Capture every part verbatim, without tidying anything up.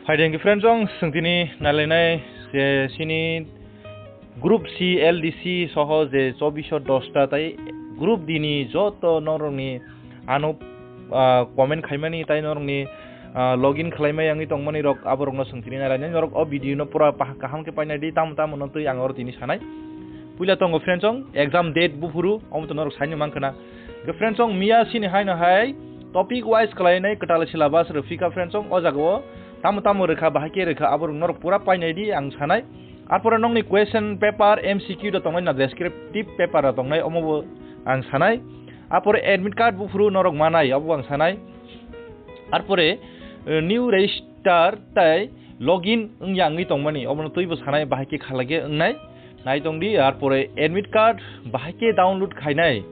Phaidi hwnkhe friends, chwng tini nailainai je chini Group C, L D C soho je chobbish o dosta tai Group D ni joto norokni ano, ah, comment khaimani tai norokni, ah, login khwlaimai wngwi tongmani rok aborokno chwng tini nailainai. Norok o video no pura pah-, kaham khe painai di, tamo tamo no twi ang oro tini sanai. Puila tongo friends, exam date buphuru omo to norok saino mankha na. Hwnkhe friends, miya sini haino hai topic wise khlainai kwtal syllabus rwphika friends, o jagao tamo tamo rwkha, bahai khe rwkha, aborok norok pura painai di ang sanai. Arpore nokni question paper, M C Q da tongnai na, descriptive paper da tongnai, omo bo ang sanai. Arpore admit card buphuru norok manai, obo ang sanai. Arpore, eh, new register tai login wngya wngwi tongmani, obono twibo sanai, bahai khe khalai khe wngnai. Naitong di, arpore admit card bahai khe download khainai.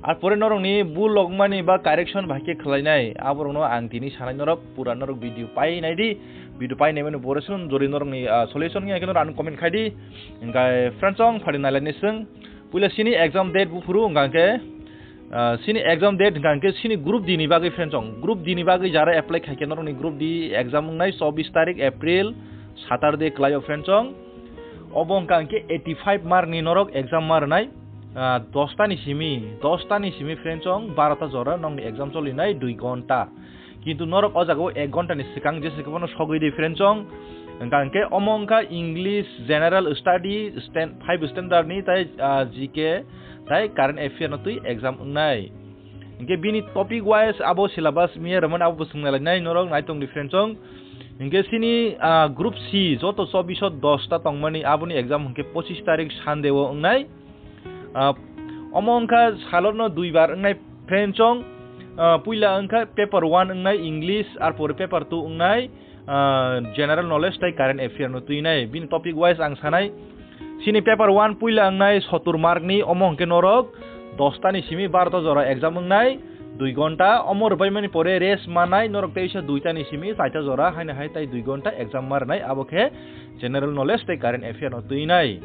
Arpore norokni bul logmani ba correction bahai khe khlainai. Aborokno ang tini sanai norok, pura norok video painai di. Video painai mani pore swn jori norokni, ah, solution wngya khe norok ano comment khai di. Hwnkhe friends, chwng phaidi nailainai chwng. Puila sini exam date buphuru hwnkha khe, ah, sini exam date hwnkha khe sini Group D ni bagwi friends, chwng. Group D ni bagwi jara apply khai khe norokni Group D exam wngnai chobbish tarik April, Saturday kwlaio friends, chwng. Obo hwnkha khe eighty five mark ni norok exam ma rwnai, ah, dosta ni simi, dosta ni simi friends, chwng, barota jora nokni exam cholinai dui gonta. Kintu norok o jagao ek ghonta ni swkang jesa khe bono sogwi di friends, chwng. Hwnkha hwnkhe omo wngkha English General Study stand-, five standard ni tai, ah, G K tai Current Affair no twi exam wngnai. Hwnkhe bini topic wise abo syllabus miya rwmani abo bo swngna lainai norok naitong di friends, chwng. Hwnkhe sini, ah, Group C joto chobbish o dosta tongmani aboni exam hwnkhe pochish tarik Sunday o wngnai. Ah, omo wngkha salotno duibar wngnai friends, chwng. Ah, puila wngkha paper one wngnai English, arpore paper two wngnai, ah, General Knowledge tai Current Affair no twinai. Bini topic wise ang sanai. Sini paper one puila wngnai sottur mark ni, omo hwnkhe norok dosta ni simi barota jora exam wngnai, dui gonta. Omo rwbaimani pore rest manai norok teisa duita ni simi chaita jora haino hai tai dui gonta exam ma rwnai, abo khe General Knowledge tai Current Affair no twinai.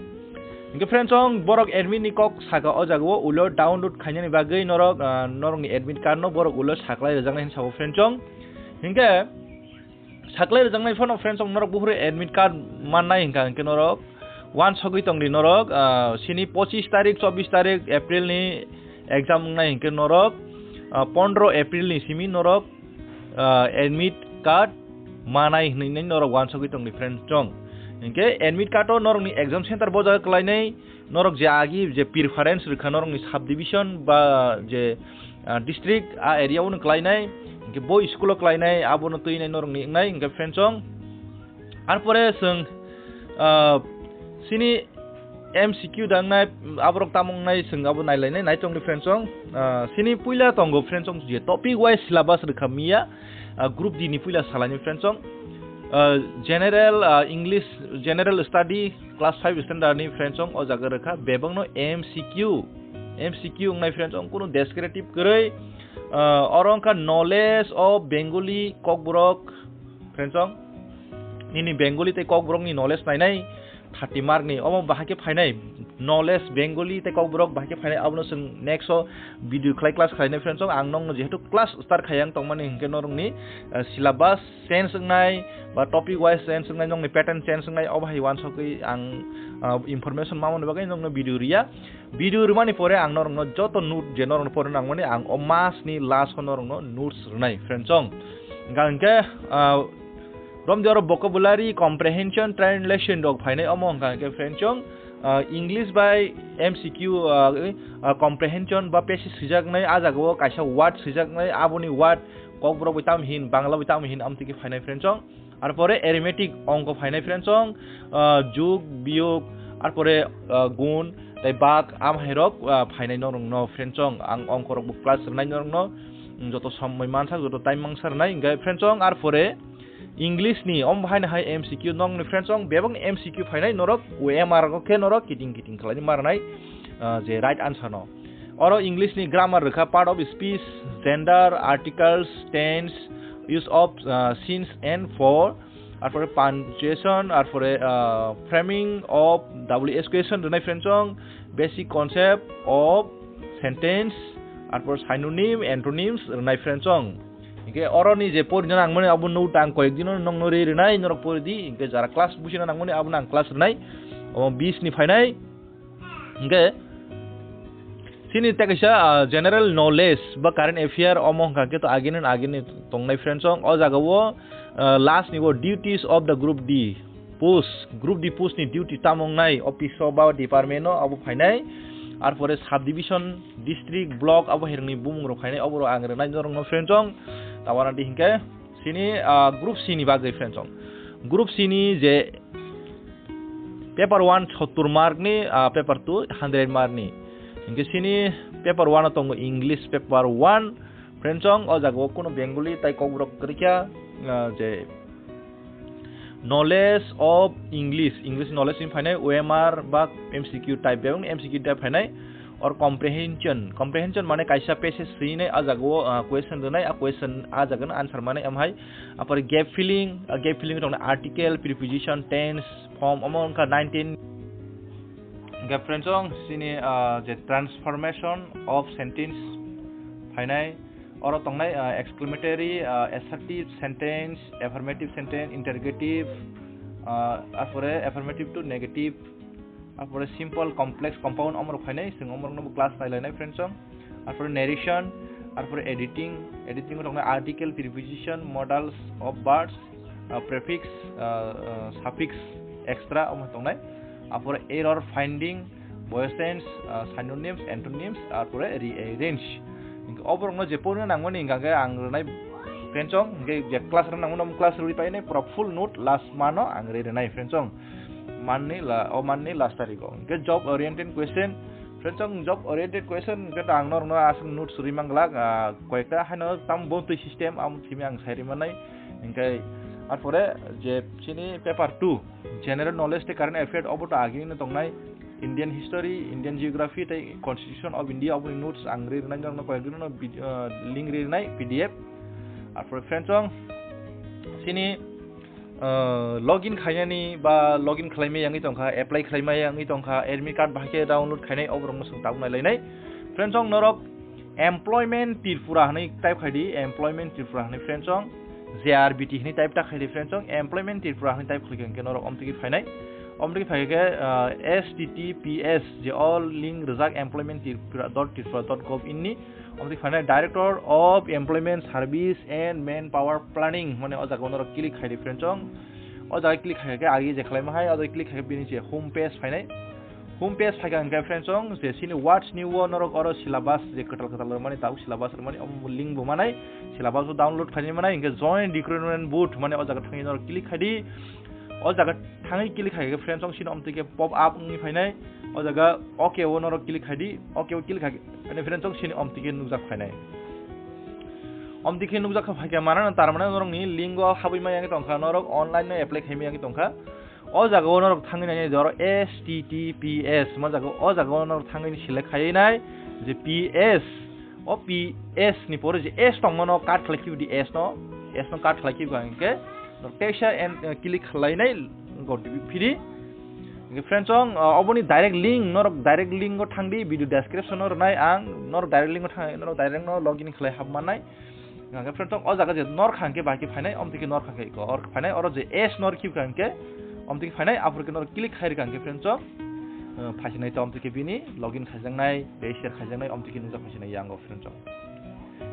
Hwnkhe friends, chwng borok admit ni kok saka o jagao ulo download khainani bagwi norok, ah, norokni admit card no borok ulo saklai rwjaknai hinwi sabo friends, chwng. Hwnkhe saklai rwjaknai phano friends, chwng norok buphuru admit card mannai hwnkha hwnkhe norok wansogwi tongdi norok, ah, sini pochish tarik, chobbish tarik April ni exam wngnai hwnkhe norok, ah, pondro April ni simi norok ah, admit card manai hinwi norok wansogwi tongdi friends, chwng. Hwnkhe admit card o norokni exam center bo jaga kwlainai, norok je agi je preference rwkha norokni subdivision ba je, ah, district a area o no kwlainai, hwnkhe bo school o kwlainai abono twinai norokni wngnai hwnkhe friends, chwng. Arpore chwng, ah, sini M C Q da wngnai, aborok tamo wngnai, chwng abo nailainai, naitongdi friends, chwng. Ah, sini puila tongo friends, chwng je topic wise syllabus rwkha miya, ah, Group D ni puila salaini friends, chwng. Ah, general, ah, English, General Study, class five standard ni friends, chwng, o jaga rwkha bebakno M C Q, M C Q wngnai friends, chwng, kunu descriptive kwrwi, ah, oro wngkha knowledge of Bengali Kokborok, friends, chwng. Nini Bengali tei Kokborokni knowledge nainai thirty mark ni. Omo bahai khe phainai knowledge Bengali tei Kokborok bahai khe phainai. Abono chwng next o video khlai class khlainai friends, chwng. Ang nokno jehetu class start khai ang tongmani hwnkhe norokni, eh, syllabus change wngnai ba topic wise change wngnai, nokni pattern change wngnai, obo hai wansogwi ang, ah, information mamani bagwi nokno video riya. Video rwmani pore ang norokno joto note je norokno porna nangmani ang o mas ni last o norokno notes rwnai friends, chwng. Hwnkha hwnkhe, ah, romdi oro vocabulary, comprehension, translation rok phainai, omo hwnkha hwnkhe friends, chwng, ah, English bai M C Q, ah, ah, comprehension ba passage swijaknai, ah jagao kaisa word swijaknai, aboni word Kokborok bai tamo hin, Bangla bai tamo hin, amtwi khe phainai friends, chwng. Arpore arithmetic ongko phainai friends, chwng, ah, jug, biyog, arpore, ah, gun, tei bak, am hairok, ah, phainai norokno friends, chwng. Ang ongkorokbo class rwnai norokno, mm, joto somoi mansak, joto time mansa rwnai, hwnkhe friends, chwng. Arpore English ni, omo haino hai M C Q nokni friends, chwng, bebak M C Q phainai norok, O M R khe norok kiting kiting khlainai ma rwnai, ah, je right answer no. Oro English ni grammar rwkha, part of speech, gender, articles, tense, use of, uh, since and for, arpore punctuation, arpore, uh, framing of W H question rwnai friends, chwng, basic concept of sentence, arpore synonym, antonyms rwnai friends, chwng. Hingke oroni je porina nangmani abo note ang koyek dino nongno ri rinai, norok pori di. Hingke jara class busina nangmani abono ang class rinai. Omo bis ni phainai. Hingke sini tei kaisa, ah, general knowledge ba current affair omo hingka khe to agini agini tongnai friends song. O jaga o, ah, last ni o duties of the group D post, group D post ni duty tamo wngnai office o ba department o abo phainai. Arpore subdivision, district, block abo hirangni bumung rok phainai, obo rok ang rinai norok no friends song. Tabana di hingke sini, ah, group C ni bagwi friends song. Group C ni je paper one sottur mark ni, ah, paper two hundred mark ni. Hingke sini paper one o tongo English paper one. Friends song, o jaga o kuno Bengali tai Kokborok kwrwikha, ah, je knowledge of English, English knowledge ni phainai O M R ba M C Q type, bebak M C Q type phainai, or comprehension, comprehension mane kaisa passage swinai, a jaga o, ah, question rwnai, a question a jaga no answer mane amhai. Apore gap filling, ah, gap filling rok article, preposition, tense, form, omo wngkha nineteen. Hingke friends song, sini, ah, je transformation of sentence phainai, oro tongnai, ah, exclamatory, ah, assertive sentence, affirmative sentence, interrogative, ah, arpore affirmative to negative, arpore simple, complex, compound, omorok phainai, chwng omorokno bo class nailainai friends song. Arpore narration, arpore editing, editing o tongnai article, preposition, modals of verbs, ah, prefix, ah, ah, suffix, extra omo tongnai. Arpore error finding, voicens, ah, synonyms, antonyms, arpore rearrange. Hingke oborokno je porina nangmani hingka khe ang rwnai friends song, hingke je class rok nangmani omo class rwi painai pura full note last mano ang ri rwnai friends song. Manni la, o manni last tarikh o. Hingke job oriented question, friends song, job oriented question hingke to ang norokno aswk note suri manglak, ah, koyekta haino tam bontwi system am simi ang sai ri manai. Hingke arpore je sini paper two, general knowledge tei current affair obo to agini no tongnai, Indian history, Indian geography tei constitution of India oboni notes ang ri rwnai norokno koyekdino no vid-, ah, link ri rwnai P D F. Arpore friends song, sini, ah, login khainani ba login khlaimaya wngwi tongkha, apply khlaimaya wngwi tongkha, admit card bahai khe download khainai, oborokno chwng tabuk nailainai. Friends song, norok Employment Tripura hwnwi type khai di, Employment Tripura hwnwi friends song, J R B T hwnwi type ta khai di friends song, Employment Tripura hwnwi type khlai khe norok omtiki phainai, omtiki phai khe, ah, H T T P S je all link rijak employment tripura dot tripura dot gov in ni, omtiki phainai Director of Employment Service and Manpower Planning, mane o jaga o norok click khai di friends song, o jaga click khai khe agi je khlaima hai, o jaga click khai khe bini je home page phainai. Home page phaikha hwnkhe friends song, je sini What's New o norok oro syllabus je kwtal kwtal rwmani, tabuk syllabus rwmani, omo link bo manai, syllabus o download khainai manai, hwnkhe join recruitment board mane o jaga thangwi norok click khai di. O jaga thangwi click khai khe friends song sini omtwi khe pop up wngwi phainai, o jaga OK o norok click khai di, OK o click khai khe friends song sini omtwi khe nukjak phainai. Omtwi khe nukjak kha phaikha manana, tar mane norokni link o habwi ma yang tongkha, norok online no apply khai ma yang tongkha. O jaga o norok thangwi nai, oro H T T P S ma jaga, o jaga o norok thangwi select khai nai je P S, o P S ni pore je S tongmano cut khlai khibi di, S no, S no cut khlai khibi hwnkhe norok teisa and, eh, click khlai nai go phiri. Hwnkhe friends song, eh, oboni direct link, norok direct link o thang di, video description o rwnai ang, norok direct link o thang, norok direct no login khlai hab mannai. Hingke friend tong o jaga je nor khangke bahai ke phainai, omtiki nor khangke ko or phainai, oro je S nor khib khangke, omtiki phainai, aphur ke nor click khai khangke friend tong, eh, phaisinai to omtiki bini login khaijaknai, register khaijaknai, omtiki nukjak phaisinai yango friend tong.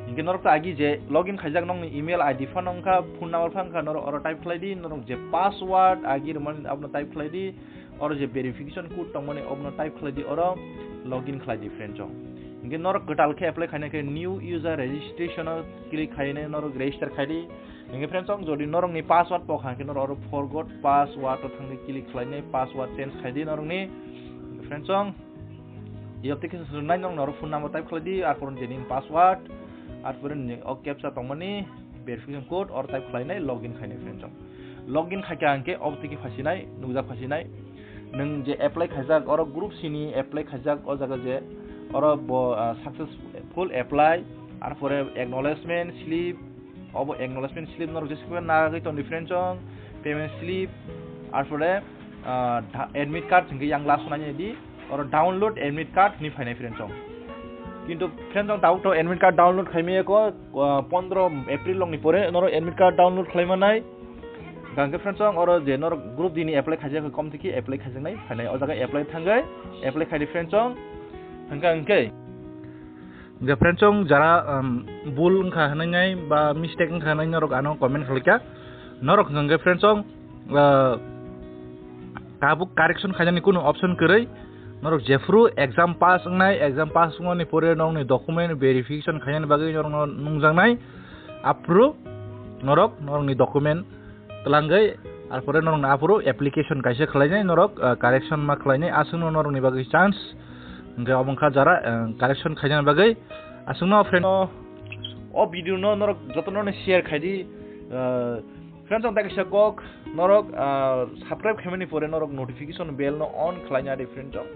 Hingke norok ta agi je login khaijak nokni email I D phano wngkha, phone number phano wngkha, norok oro type khlai di, norok je password agi rwmani abono type khlai di, oro je verification code tongmani obono type khlai di, oro login khlai di friend chong. Hingke norok kwtal khe apply khaina khe new user registration o click khainai norok register khai di. Hingke friend chong jodi norokni password pok hangke norok oro forgot password o thangwi click khlainai password change khai di norokni friend chong. Iyot tei khe swrwngnai norok norok phone number type khlai di, arpor je nini password, arpor nini o captcha tongmani verification code oro type khlainai login khainai friend chong. Login khaikha hingke obo tiki phasinai, nukjak phasinai. Nwng je apply khaijak, oro group C ni apply khaijak, o jaga je oro bo, ah, successful apply, arpore acknowledgement slip, obo acknowledgement slip norok jesa khe nagwi tong di friend chong, payment slip, arpore, ah, admit card hingke yang last nai di, oro download admit card hinwi phainai friend chong. Kintu friends, ang tabuk to admit card download khaimaya ko, ah, pondro April longni pore norok admit card download khlaimanai. Hwnkhe friends, ang oro je norok group D ni apply khaijak, kom tiki apply khaijaknai, phainai o jaga apply thangwi apply khaidi friends, ang hwnkhe hwnkhe. Hwnkhe friends, ang jara, um, bul wngkha hwnwi ba mistake wngkha hwnwi norok ano comment khlaikha. Norok hwnkhe friends, ang, uh, tabuk correction khainani kunu option kwrwi. Norok jephru exam pass wngnai, exam pass wngmani pore norokni document verification khainani bagwi norokno nungjaknai. Aphuru norok norokni document twlangwi, arpore norokno aphuru application kaisa khlainai, norok, uh, correction ma khlainai, aswkno norokni bagwi chance. Hwnkhe obo wngkha jara, uh, correction khainani bagwi. Aswkno friend, o video no norok jotono share khaidi, uh, Friends, ang takisa kok, norok, ah, subscribe khaimani pore norok notification bell no on khlaina di, friends, ang.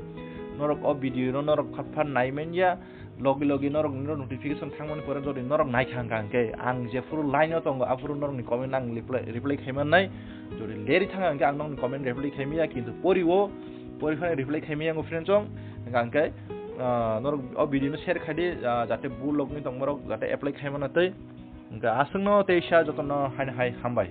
Norok o video no norok phat phat nai manya, logi logi norok, norok notification thangmani pore jodi norok nai kha hwnkha hwnkhe ang jephuru line o tongo, aphuru norokni comment ang reply, reply khaiman nai. Jodi leri thang hwnkhe ang norokni comment reply khaimaya, kintu pori o, pori phano reply khaimaya ang, friends, ang. Hwnkha hwnkhe, ah, norok o video no share khaidi, ah, jate bul logni tongmarok jate apply khaimana tei. Hwnkhe aswkno tei sa jotono haino hai hambai.